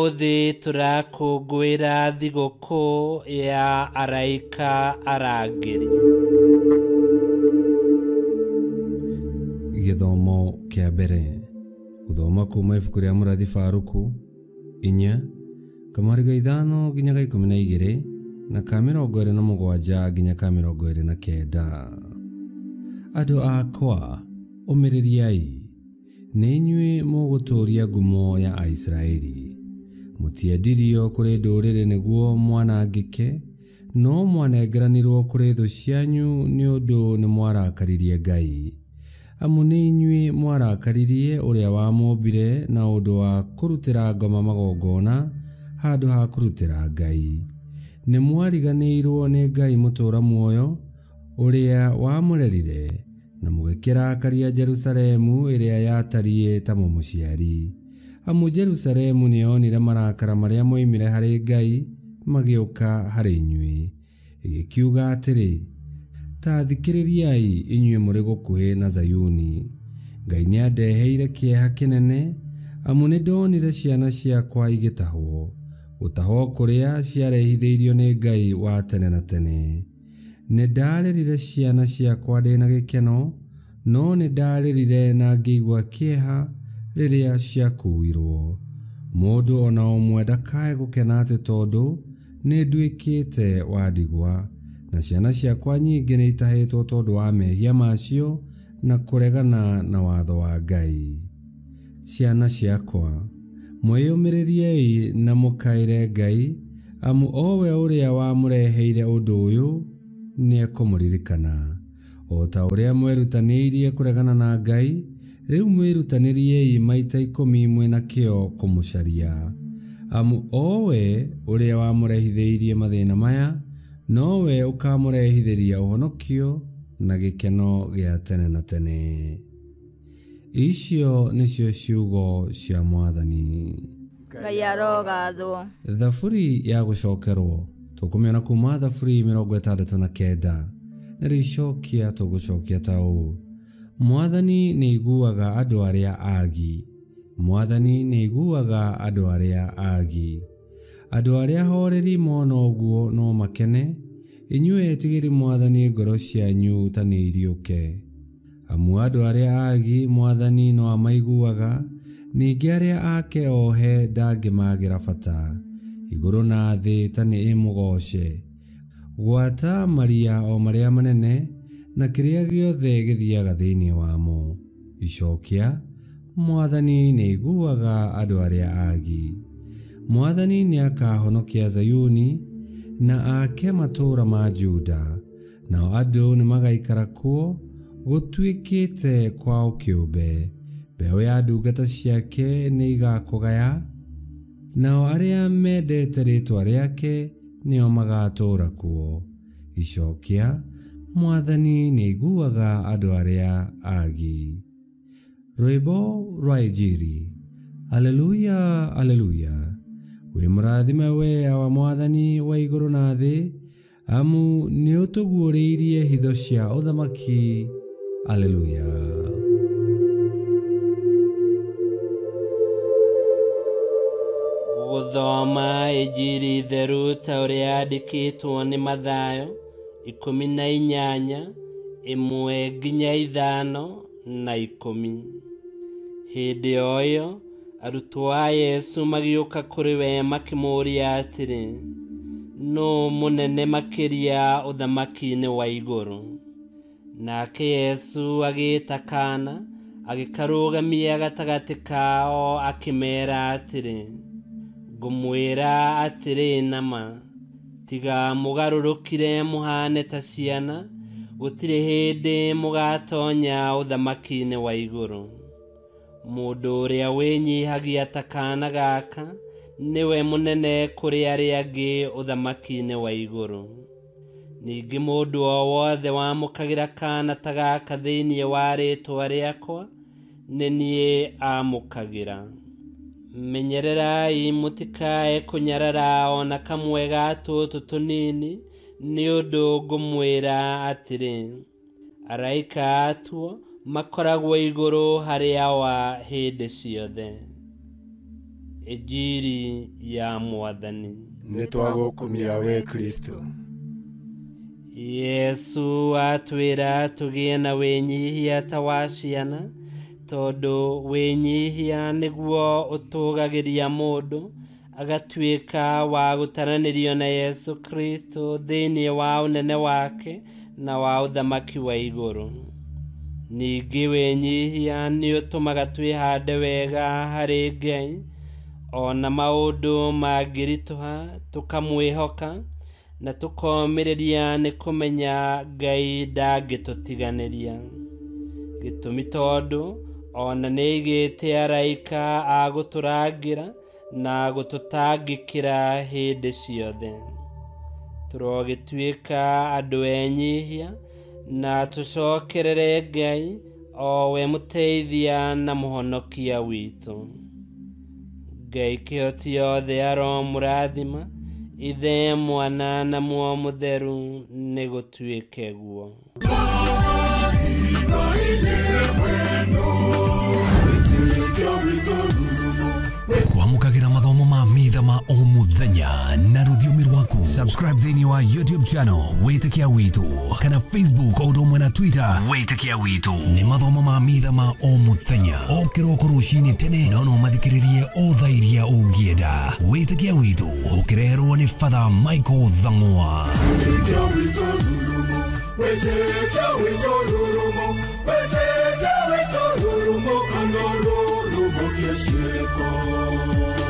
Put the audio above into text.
Ũmũthĩ tũrakũngũĩra thigũkũ ya araika arangĩri. Gĩthomo kĩa mbere gũthoma kuma ibuku rĩa mũrathi Baruku 4 kamũhari ga 5 nginya ga 12 na ka 27 nginya ka 29. Andũ akwa, ũmĩrĩriai, nĩ inyuĩ mũgũtũũria ngumo ya Aisiraeli. Mũtiendirio kũrĩ ndũrĩrĩ nĩguo mwanangĩke, no mwanengeranirwo kũrĩ thũ cianyu nĩ ũndũ nĩ mwarakaririe Ngai. Amu nĩ inyuĩ mwarakaririe ũrĩa wamũmbire na ũndũ wa kũrutĩra ngoma magongona handũ ha kũrutĩra Ngai. Nĩ mwariganĩirwo nĩ Ngai mũtũũra muoyo ũrĩa wamũrerire, na mũgĩkĩrakaria Jerusalemu ĩrĩa yatariĩ ta mũmũciari. Amu Jerusalemu nĩyonire marakara marĩa moimire harĩ Ngai magĩũka harĩ inyuĩ, ĩgĩkiuga atĩrĩ, ta thikĩrĩriai inyuĩ mũrĩ gũkuhĩ na Zayuni. Ngai nĩandeheire kĩeha kĩnene, amu nĩndonire ciana ciakwa igĩtahwo, gũtahwo kũrĩa ciarehithĩirio nĩ Ngai wa tene na tene. Nĩndarĩrire ciana ciakwa ndĩ na gĩkeno, no nĩndarĩrire na ngĩigua kĩeha rĩrĩa ciakuuirwo. Mũndũ ona ũmwe ndakae gũkena atĩ tondũ nĩnduĩkĩte wa ndigwa, na ciana ciakwa nyingĩ nĩitahĩtwo tondũ wa mehia macio na kũregana na watho wa Ngai. Ciana ciakwa, mwĩyũmĩrĩriei na mũkaĩre Ngai, amu o we ũrĩa wamũreheire ũndũ ũyũ nĩekũmũririkana. O ta ũrĩa mwerutanĩirie kũregana na Ngai, rĩu mwĩrutanĩriei maita 10 mwĩna kĩo kũmũcaria. Amu o we ũrĩa wamũrehithĩirie mathĩna maya, nowe ũkamũrehithĩria ũhonokio na gĩkeno gĩa tene na tene. Icio nĩcio ciugo cia Mwathani. Ngai arogathwo. Thaburi ya gũcokerwo tũkũmĩona kuma Thaburi 69 narĩo icokia tũgũcokia ta ũũ: Mwathani nĩaiguaga andũ arĩa agi. Mwathani nĩaiguaga andũ arĩa agi. Andũ arĩa ahoreri mona ũguo no makene, inyuĩ etigĩri Mwathani ngoro cianyu ta nĩiriũke. Amu andũ arĩa agi Mwathani no amaiguaga, ningĩ arĩa ake ohe ndangĩmagĩra bata. Igũrũ na thĩ ta nĩ ĩmũgooce. Gwata maria o marĩa manene, na kĩrĩa gĩothe gĩthiaga thĩinĩ wamo. Icokia, Mwathani nĩaiguaga andũ arĩa agi. Mwathani nĩakahonokia Zayuni na ake matũũra ma Juda, nao andũ nĩmagaikara kuo gũtuĩkĩte kwao kĩũmbe. Mbeũ ya ndungata ciake nĩigakũgaya, nao arĩa mendete rĩĩtwa rĩake nĩo magatũũra kuo. Icokia, Mwathani nĩaiguaga andũ arĩa agi. Rwĩmbo rwa Injiri. Alleluia, alleluia. Wĩ mũrathime we awa Mwathani wa igũrũ na thĩ, amu nĩũtũguũrĩirie hitho cia ũthamaki. Alleluia. Gũthoma Injiri theru ta ũrĩa yandĩkĩtwo nĩ Mathayo 18 1 nginya 5 na 10. Hĩndĩ o ĩyo arutwo a Yesu magĩũka kũrĩ we makĩmũũria atĩrĩ, nũũ mũnene makĩria ũthamaki-inĩ wa igũrũ? Nake Yesu agĩĩta kaana, agĩkarũgamia gatagatĩ kao, akĩmeera atĩrĩ, ngũmwĩra atĩrĩ nama, tiga mũgarũrũkire mũhaane ta ciana, gũtirĩ hĩndĩ mũgatonya ũthamaki-inĩ wa igũrũ. Mũndũ ũrĩa wĩnyihagia ta kaana gaka nĩwe mũnene kũrĩ arĩa angĩ ũthamaki-inĩ wa igũrũ. Ningĩ mũndũ o wothe wamũkagĩra kaana ta gaka thĩinĩ wa rĩĩtwa rĩakwa, nĩ niĩ amũkagĩra. Menyererai mũtikae kũnyarara ona kamwe ga tũtũ tũnini, nĩ ũndũ ngũmwĩra atĩrĩ, araika atuo makoragwo igũrũ harĩ awa hĩndĩ ciothe. Injiri ya Mwathani. Nĩ twagũkumia we Kristo. Yesu atwĩra tũgĩe na wĩnyihia ta wa ciana, tondũ wĩnyihia nĩguo ũtũgagĩria mũndũ agatuĩka wa gũtaranĩrio na Yesu Kristo thĩinĩ wa ũnene wake na wa ũthamaki wa igũrũ. Ningĩ wĩnyihia nĩ ũtũmaga twĩhande wega harĩ Ngai, ona maũndũ mangĩritũha tũkamwĩhoka na tũkomĩrĩria nĩ kũmenya Ngai ndangĩtũtiganĩria. Gĩtũmi tondũ ona nĩaigĩte araika a gũtũrangĩra na gũtũtangĩkĩra hĩndĩ ciothe. Tũrogĩtuĩka andũ enyihia na tũcokerere Ngai o we mũteithia na mũhonokia witũ. Ngai kĩhoti yothe aromũrathima, Ithe, Mwana na Muoyo Mũtheru, nĩ gũtuĩke guo. Kwamũkagĩra mathomo ma mitha ma o mũthenya na rũthiomi rwaku. Subscribe thĩinĩ wa YouTube channel Wĩtĩkia Witũ kana Facebook o ũndũ ũmwe na Twitter Wĩtĩkia Witũ. Nĩ mathomo ma mitha ma o mũthenya o kĩroko rũcinĩ tene, no no mathikĩrĩrie o thaa iria ũngĩenda. Wĩtĩkia Witũ ũkĩreherwo nĩ Father Michael Thang'wa. Wĩtĩkia witũ rurumo, wĩtĩkia witũ rurumo, kana rurumo kĩciĩko.